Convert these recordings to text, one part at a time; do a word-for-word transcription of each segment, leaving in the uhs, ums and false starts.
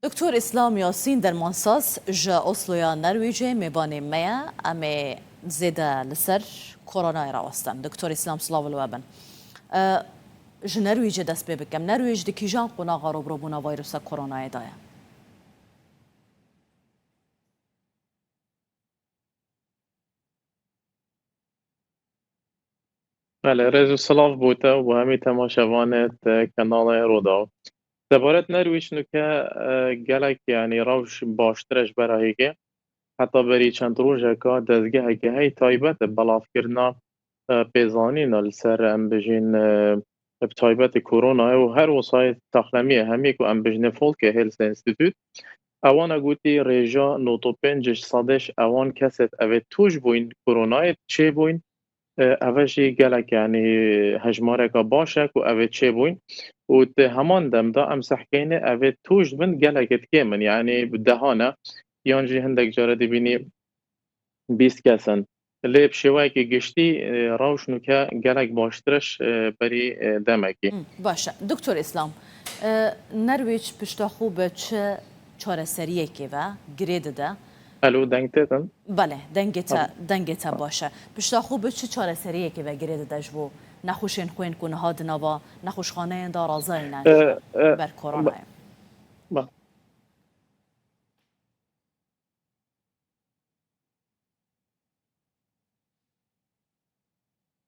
Doktor Îslam Yasîn, dermansaz ji Osloya Nerwîcê, mêvanê me ye. Em ê zêde li ser koronayê rawestin. Doktor Îslam, silav li we bin. E, ji Nerwîcê dest pê bikim. Nerwîc di kîjan qonaxa robrobûna vayrusa koronayê de ye? Belê, rêz û silav bo te û bo hemî temaşevanê te kanalê Rodaw. Sebaret Nerwîc nuke, e, gelek, yanî, rewş baştir e ji ber hêgê. Heta berî çend rojeka dezgeheke hey taybet e belavkirina, e, pêzanîna li ser, em bijîn, e, bi taybetî koronayê û her wisa yê saxlemiyê hemî ku em bijnê Folke Health Institute. Ewana gotî rêja nod û pênc ji sedê ji ewan kesêt evê tûj bûyn koronayê çêbûyn. E, eve jî gelek, yanî, hejmareka baş e ku evê çêbûyn û di heman dem de em sehkeyne evê tûj bin gelekê dikêm in, yanî bi dehan e, yan jî hindek care dibînî bîst kes in. Lê bi şêweyekî giştî, e, rewş nuke gelek baştir e ji, e, berî, e, demekî. Hı, baş e. Doktor Îslam, e, Nerwîc pişta xwe bi çi çareseriyekê ve girê dide? Alo, deng tê din? Belê, dengê te, Alo. dengê te baş e. Pişta xwe bi çi çareseriyekê ve girê dide ji bo nexweşên xwên ku niha di nava nexweşxaneyan de razayî ne E, e, ber koronayê? Ba,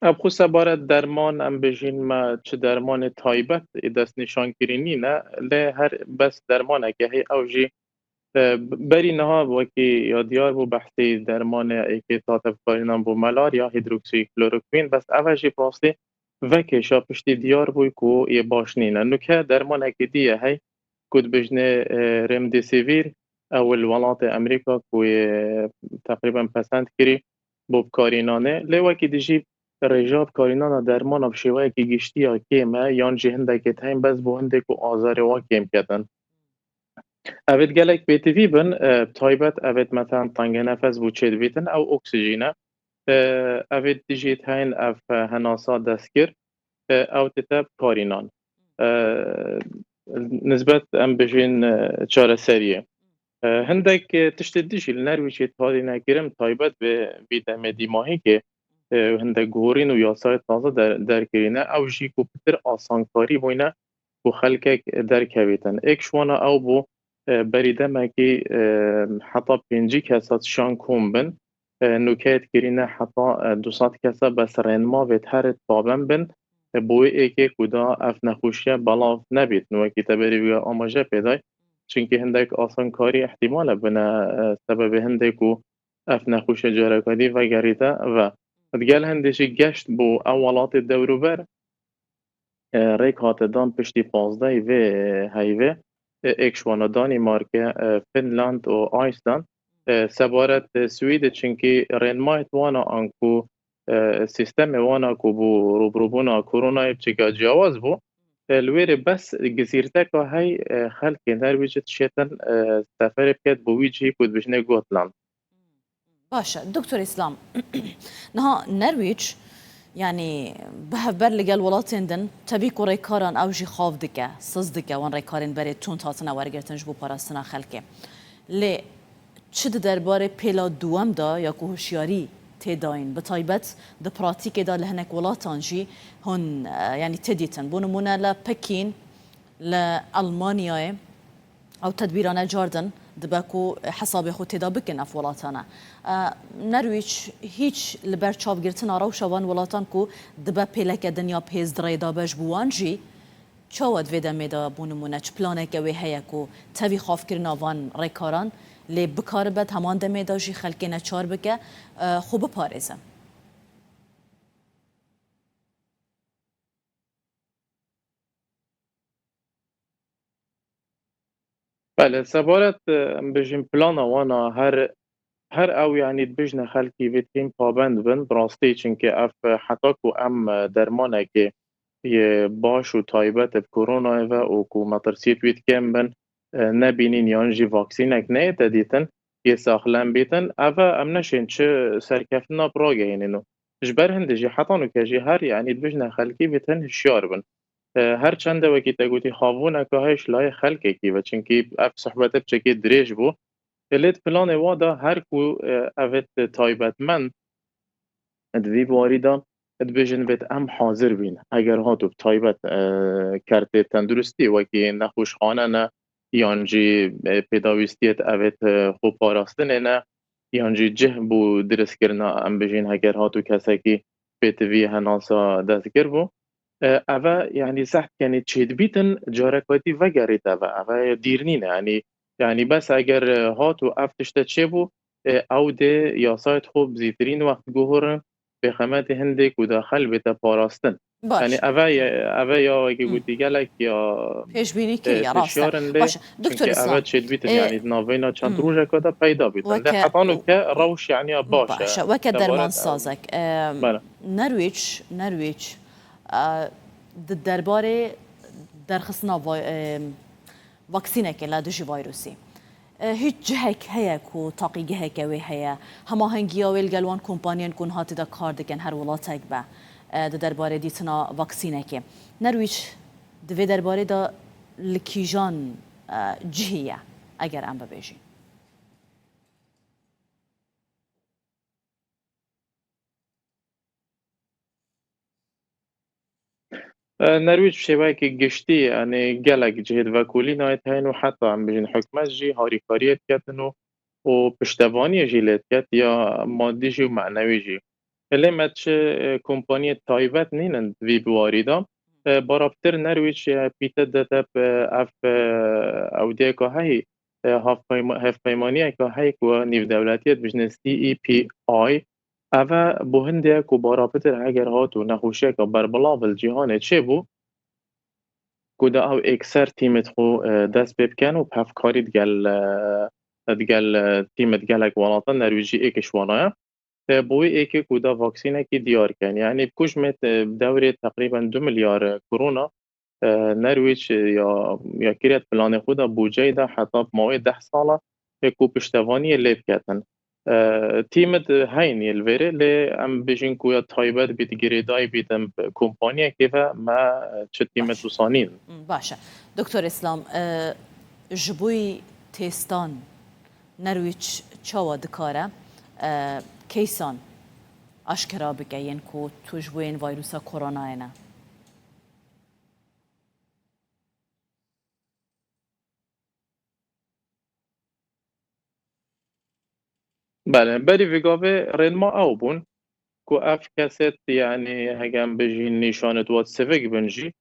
Ev xwe sebaret derman, em bijîn me çi dermanê taybet ê destnîşankirinî ne, lê her bes dermaneke heye ew jî, e, berî niha wekî ya diyar bû behsî dermanê êkê hate bikarînan bo malarya, hîdroksîklorokwîn, bes ev jî bi rastî vekêşa piştî diyar bûy ku yê baş nîne. Nuke dermanekî dî ye hey ku dibijnê, e, remdesivir, ew li welatê Amerîka ku yê teqrîben pesend kirî bo bikarînanê. Lê wekî dijî rêja bikarînana dermana bi şêweyekî giştî ya kêm e, yan jî hindekê teyn bes bo hindê ku azarê wan kêm ketin. Evêt gelek pêtivî bin, e, taybet evêt, mesela, tengenefes bû çêdibîtin, ew oksîjîn e. E, evêt dijî teyn ev, e, henasa destkir, e, ew tête bikarînan. E, nisbet, em bijîn, e, çareseriyê. E, hindek, e, tiştê dijî li Nerwîcê tadî nekirin, taybet bi vî demê dîmahîkê, e, hindek gorîn û yasayê taze der-, derkirîne. Ew jî ku pitir asankarî bûyne ku xelkek derkevîtin. Êk ji wana ew bû, e, berî demekî, e, heta pêncî kesa dişan kom bin. E, nûkeyê dikirîne heta, e, du sed kesa, bes rênma vê her pabend bin. E, bo wê êkê ku da ev nexweşiye belav nebît. Wekî te berî wî amaje pê day. Çimkî hindek asankarî îhtîmal e bine, e, sebebê hindê ku ev nexweşiye careka dî vegerîte ve. Digel hindê jî geşt bo ew welatê dewrûber, e, rêk hate dan piştî pazdehê vê, e, heyvê, e, êk ji wana Danîmarke, e, Finland û Iceland, e, sebaret, e, Swîdê, çimkî rênmayê wana anku, e, sîstemê wana ku bû rûbirûbûna koronayê biçîka ciyawaz bû, e, li wêrê bes gizîrteka hey, e, xelkê Nerwîcê dişêtin, e, seferê biket bo wî cihî ku dibijnê Gotland. Baş e. Doktor Îslam, niha Nerwîc, yanî bi hevber li gel welatên din, tevî ku rêkaran ew jî xav dike, siz dike, wan rêkarên berê tund hatine wergirtin ji bo parastina xelkê. Lê çi di derbarê pêla duwem de ya ku hişyarî tê dayîn, bi taybet di pratîkê de li hinek welatan jî hûn, e, yanî tê dîtin. Bo nimûne li Pekîn, li Elmanyayê, ew tedbîrane cardin dibe ku hesabê xwe têda bikin ev welatane. E, Nerwîc hîç li ber çavgirtina rewşa van welatan ku dibe pêleke din ya pêz di rê de be ji bo wan jî, çawa di vê demê de, bo nimûne, çi planeke wê heye ku tevî xafkirina van rêkaran lê bikaribe di heman demê de jî xelkê neçar bike, e, xwe biparêze? Belê, sebaret, e, em bijîn plana wana her, her ew, yanî dibijne xelkî vê tîm pabend bin, bi rastî, çimkî ev, e, heta ku em, e, dermanekê yê baş û taybet bi koronayê ve û ku metirsiyêt wî dikêm bin, e, nebînîn yan jî vaksînek neyête dîtin, yê saxlem bîtin, ev e, em neşên çi serkeftina bi ragehînin û ji ber hindê jî heta nûke jî her, yanî dibijne xelkî vê tin hişyar bin. E, her çende wekî te gotî havûneka heye ji layê xelkekî ve, çimkî ev sohbete piçekê dirêj bû. E, lê di planê wa de her ku, e, ev ê taybetmend di vî warî de dibêjin vêt em hazir bîn. Eger hatu bi taybet, e, kertê tenduristî wekî nexweşxane ne, yan jî, e, pêdawîstiyê di evêt, e, xwe parastinê ne, yan jî cih bû dirist kirina, em bijîn heger hatu kesekî pêtivî henasa destgir bû. E, eve, yanî zehf, yanî çêdibîtin carekatî vegerît eve. Eve dîr nîne, yanî, yanî bes eger, e, hat û ev tişte çêbû, e, ew dê yasayê xwe bi zîtirîn wext guhorin, pêxemetê hindê ku daxel bête parastin. Baş. Yanî eve ye, eve ya wekî Hmm. gotî gelek ya, Pêşbînî e, kiriye, rast e. Hişyar in lê, Baş e. Doktor çünkü eve Îslam, çêdibîtin, e, yanî di navbeyna çend Hmm. rojeka de peyda bîtin. Lê weke hetan û ke rewş yanî ya baş e. Baş e. Weke Tebaret dermansazek, e, Bele. Nerwîç, Nerwîç, e, di derbarê derxistina vay-, e, vaksînekê li dijî vayrûsî. E, hîç cihek heye ku taqîgeheke wê heye? Hemahengiya wê li gel wan kompaniyên ku niha tê de kar dikin her welatek be, e, di derbarê dîtina vaksînekê. Nerwîç di vê derbarê de li kîjan, e, cihî ye, eger em bibêjin? E, Nerwîc bi şêweyekî giştî, yanî gelek cihê di vekolînayê de heyîn û heta em bijîn hikûmet jî harîkariyê diketin û, û piştevaniyê jî lê diket, ya madî jî û menewî jî. Lê me çi, e, kompaniyê taybet nînin di vî biwarî de. E, baraptir Nerwîc, e, pîte dete bi ev, e, ewdiyeka heyî, e, hevpeyma-, hevpeymaniyeka heyî ku nîvdewletî ye dibêjine C E P I, Eve bo hindê ye ku barapitir heger hat û nexweşiyeke berbelav li cîhanê çêbû, ku da ew êkser tîmê xwe, e, dest pê bikin û bi hevkarî digel, e, digel, e, tîmê gelek welatan Nerwîcî êk ji wana ye. E, bo wê êkê ku da vaksînekî diyar kin. Yanî bi ku ji me, e, dewrê teqrîben du milyar, e, korona, e, Nerwîc, e, ya, ya kiriye planê xwe de, bûceyê de heta bi mawê deh sala, e, ku piştevaniyê lê biketin. E, tîmit heyîn yê li vêrê, lê em bijîn ku ya taybet bît, girêdayî bît, em kompaniyekê ve me, e, çi tîmit Baş. wisa nîn. Hmm, baş e. Doktor Îslam, e, ji bo yî testan Nerwîc çawa dikare, e, keysan aşkera bike yên ku tu ji bo yên vayrusa koronayê ne? Belê, berî vê gavê rênma ew bûn ku ev kesêt, yanî hege em bijîn nîşanêt wat sivik bin jî,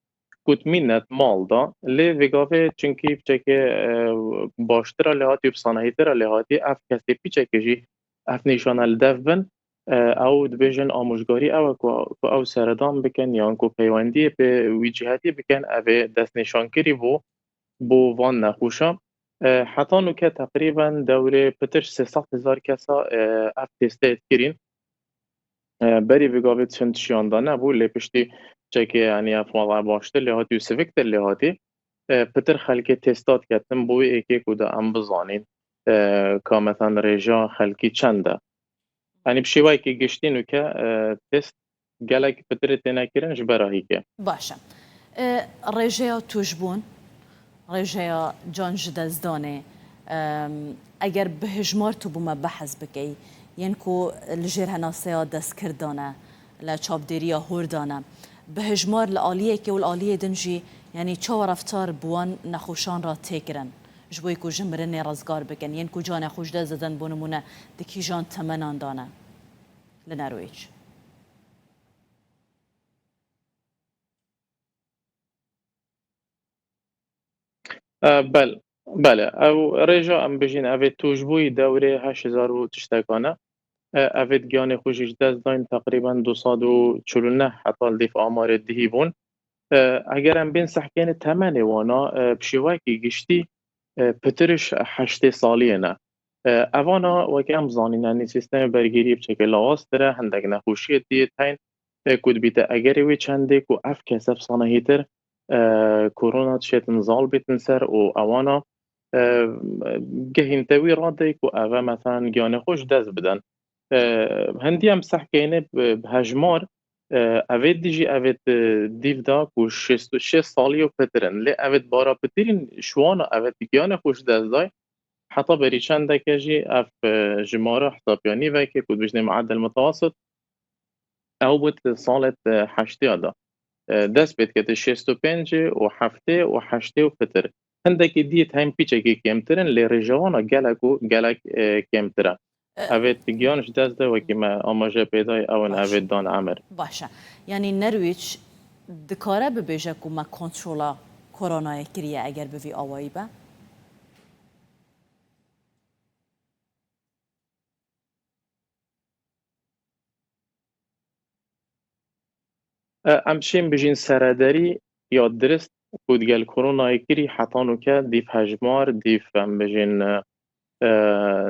ku di mînet mal da. Lê vê gavê çunkî piçekê, e, baştir e lê hatî û bi sanahîtir e lê hatî, ev kesê piçekê jî ev nîşane li dev bin, e, ew dibêjin amûjgarî ew e ku, ku ew seredan bikin yan ku peywendiyê bi wî cihetî bikin, ev ê destnîşankirî bû bo van nexweşa. E, heta nûke teqrîben dewrê pitir sê sed hezar kesa, e, ev testê kirîn. E, berî vê gavê çend şiyan de nebû, lê piştî çekê, yanî ev wala baştir lê hatî û siviktir lê hatî. E, pitir xelkê testa diketin, bo wê êkê ku da em bizanîn, e, ka meselan rêja xelkî çend e. Yanî bi şêweyekî giştî nûke, e, test gelek pitirê têne kirin ji ber ahîkê. Baş e. E, rêjeya tûjbûn, rêjeya can ji destdanê, em, eger bi hijmar tu bo me behs bikey, yên ku li jêr henaseya destkir de ne, li çavdêriya hûr de ne, bi hijmar li aliyekê û li aliyê din jî, yanî çawa reftar bi wan nexweşan re tê kirin, ji bo ku ji mirinê rizgar bikin, yên ku canê xwe ji dest didin, bo nimûne di kîjan temenan de ne li Nerwêc? E, bel-, belê, ew rêja em bijîn, ev ê tûjbûyî dewrê heşt hezar û tiştekan e. E, ev ê giyanê xwe jî ji dest dayîn, teqrîben du sed û çil û neh heta li dîv amarê dihî bûn. E, eger em bên sehkênê temenê wana, e, bi şêweyekî giştî, e, pitir ji heştê saliyê ne. E, evana weke em zanîn, yanî sîstemê bergirî bi çekê lawaztir e, hindek nexweşiyê diyê teyn, e, ku dibîte egerê wê çendê ku ev kes ev sanahîtir, e, korona dişêtin zal bêtin ser û ewana, e, gehîn te wî radeyê ku eve, meselan, giyanê xwe ji dest bidin. E, hindî em sehkeyne bi, bi hejmar, E, evêt dî jî evêt, e, dîv da ku şêst û şêst salî û pitir in. Lê evêt bara pitirîn ji wan a evêt giyanê xwe ji dest day. Heta berî çendeke jî ev, e, jimara hesabî ya nîvekê ku dibêjinê muedel mutawasit, ew bût salêt, e, heştê ya da. E, dest pê dikete şêst û pêncê û heftê û heştê û pitir. Hindekî dî tên pîçekî kêmtir in, lê rêjewana gelek û gelek, e, kêmtir e. E, Evêt giyan ji dest de wekî me amaje pê dayî, ew in Baş. evêt dan emir. Baş e. Yanî Nerwîç dikare bibêje ku me kontrola koronayê kiriye eger bi vî awayî be? E, em şên bijîn serederî ya dirist ku digel koronayê kirî heta nûke dîv hejmar, dîv em bijîn, e, e,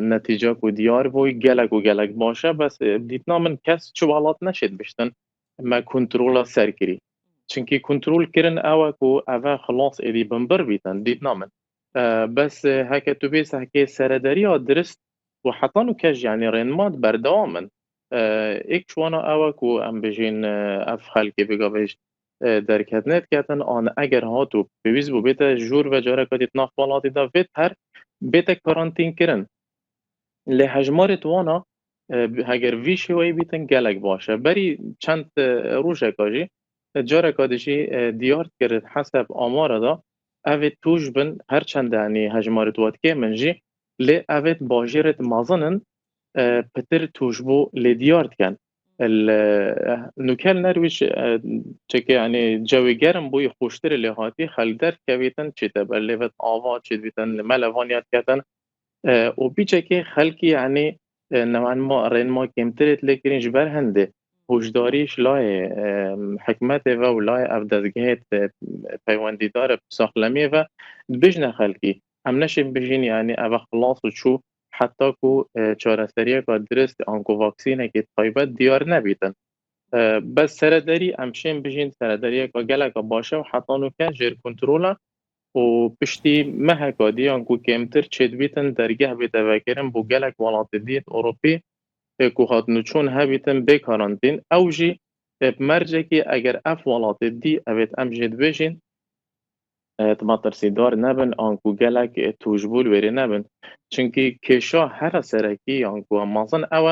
netîca ku diyar bûy gelek û gelek baş e. Bes, e, dîtina min kes çi welat neşêt biştin me kontrola ser kirî. Çinkî kontrol kirin ew e ku eve xilas êdî binbir bîtin, dîtina min. E, bes, e, heke tu bê sehkê serederiya dirist û heta nûke jî, yanî rênma berdewam in. E, êk ji wana ew e ku em bijîn, e, ev xelkê bigavê ji, e, derketinê diketin, an eger hat û pêwîst bû bête jûr ve careka dî di nav welatî de vê ter bête karantîn kirin. Lê hejmarê di wana, e, heger vî şêweyî bîtin gelek baş e. Berî çend, e, rojeka jî, e, careka dî jî, e, diyar dikir hesab amara da, evê tûj bin, her çend, yanî hejmarê di wat kêm in jî, lê evê di bajêrê di mezin in, e, pitir tûjbû lê diyar dikin. Li, e, nûke li Nerwîc, e, çeke, yanî cewê germ bûyî, xweştirê lê hatî, xelk derdikevîtin, çête ber lê ve ava çêdibîtin, li me levaniya diketin. E, û pîçekê xelkî, yanî, e, newenma, rênma kêmtirê lê kirin ji ber hindê hûşdarî ji layê, e, hikmetê ve û layê ev dezgehê, e, peywendîdar e bi saxlemiyê ve dibêjne xelkî. Em neşên bijîn, yanî eve xilas û çû heta ku, e, çareseriyeka dirist anku vaksînekê taybet diyar nebîtin. E, bes serederî em şên bijîn, serederiyeka geleka baş e û heta nûke jêr kontrol e û piştî meheka dî anku kêmtir çêdibîtin dergeh bête vekirin bo gelek welatê dî Ewropî, e, ku hatin û çûn hebîtin bê karantîn. Ew jî, e, bi mercekî eger ev welatê dî evêt em jê dibêjin, e, di metirsîdar nebin, anku gelek, e, tûjbû li wêrê nebin. Çunkî kêşa here serekî, anku mezin ew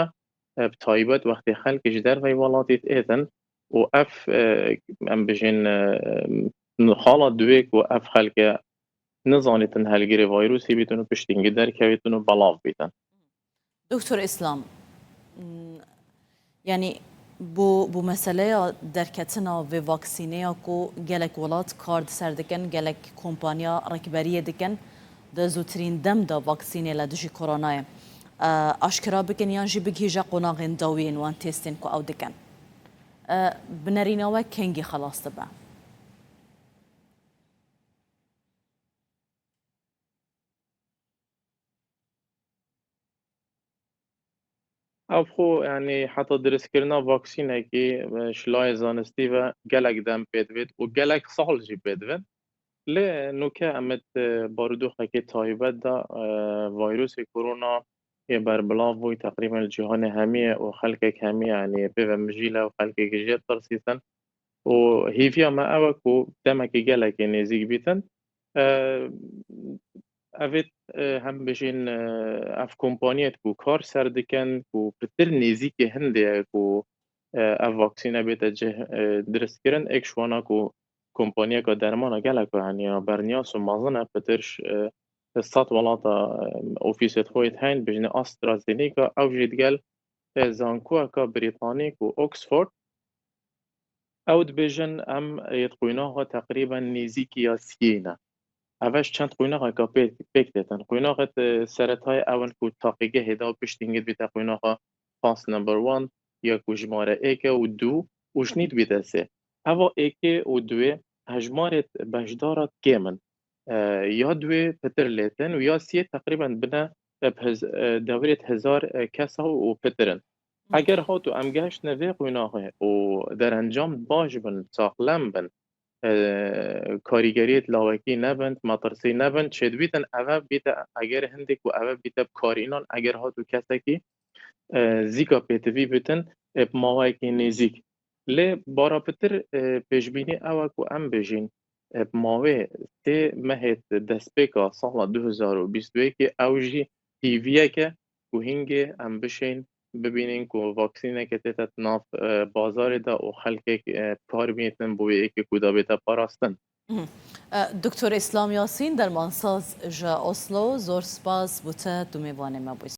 e, e, bi taybet wextê xelkê ji derveyî welatî diêtin û ev, e, em bijîn, e, xala duwê ku ev xelke nizanîtin helgirê vayrûsê bîtin û piştî hingî derkevîtin û belav bîtin. Doktor Îslam, m, yanî bo, bo meseleya derketina vê vaksîneya ku gelek welat kar di ser dikin, gelek kompanya rekberiyê dikin, di zûtirîn dem de vaksînê li dijî koronayê, e, aşkera bikin yan jî bigihîje qonaxên dawiyên wan testên ku ew dikin. E, bi nerîna we kengî xelas dibe? Ev xwe, yanî heta diristkirina vaksînekî, e, ji layê zanistî ve gelek dem pê divêt û gelek sal jî pê divêt. Lê nûke em ê di barûdoxekê taybet de, e, vayrûsê korona yê berbilav bûy teqrîben li cîhanê hemî ye û xelkek hemî, yanî pê ve mijîl e û xelkek jê tirsîtin. Û hêviya me ew e ku demekê gelekê nêzîk bîtin. E, evê, e, hem bijîn, e, ev kompaniyet ku kar ser dikin, ku pitir nêzîkê hindê ye ku, e, ev vaksîne bête cih, e, diristkirin, êk ji wana ku kompaniyeka dermana gelek heniya berniyas û mezin e, pitir, e, sed welata, e, ofîsê xwe yê heyn, bijîne AstraZeneca, ew jî digel, e, zankoyeka Brîtanî ku Oxford, ew dibêjin, em yê di qûnaxa teqrîben nêzîkî ya siyê ne. Ev ji çend qûnaxeka pê-, pêk têtin. Qûnaxê, e, seretayê ew in ku taqîgehê de û piştî hingî dibîte qûnaxa fast number one ya ku jimare êk e û du û ji nî dibîte sê. Eva êkê û duê hejmarê beşdara kêm in. E, ya duê pitir lê tên û ya siyê teqrîben bine, e, bi hiz-, e, dewrêt hezar, e, kesa û pitir in. Eger hat û em gehiştine vê qûnaxê û derencam baş bin, saxlem bin, e, karîgeriyêt lawekî nebin, metirsî nebin, çêdibîtin eve bîte, eger hindê ku eve bîte bi karînan, eger hat û kesekî, e, zîka pêtivî bitin, e, bi maweyekî nêzîk. Lê bara pitir, e, pêşbînî ew e ku em bijîn, e, bi mawê sê mehê destpêka sala du hezar û bîst û yekê ew jî hîviyek e ku hingê em bişên bibînin ku vaksîneke tête di nav, e, bazarê de û xelkek, e, kar bînin bo wê yekê ku da bête parastin. Mhm. E, Doktor Îslam Yasîn, dermansaz ji Oslo, zor spas bo te tu mêvanê me bûyî.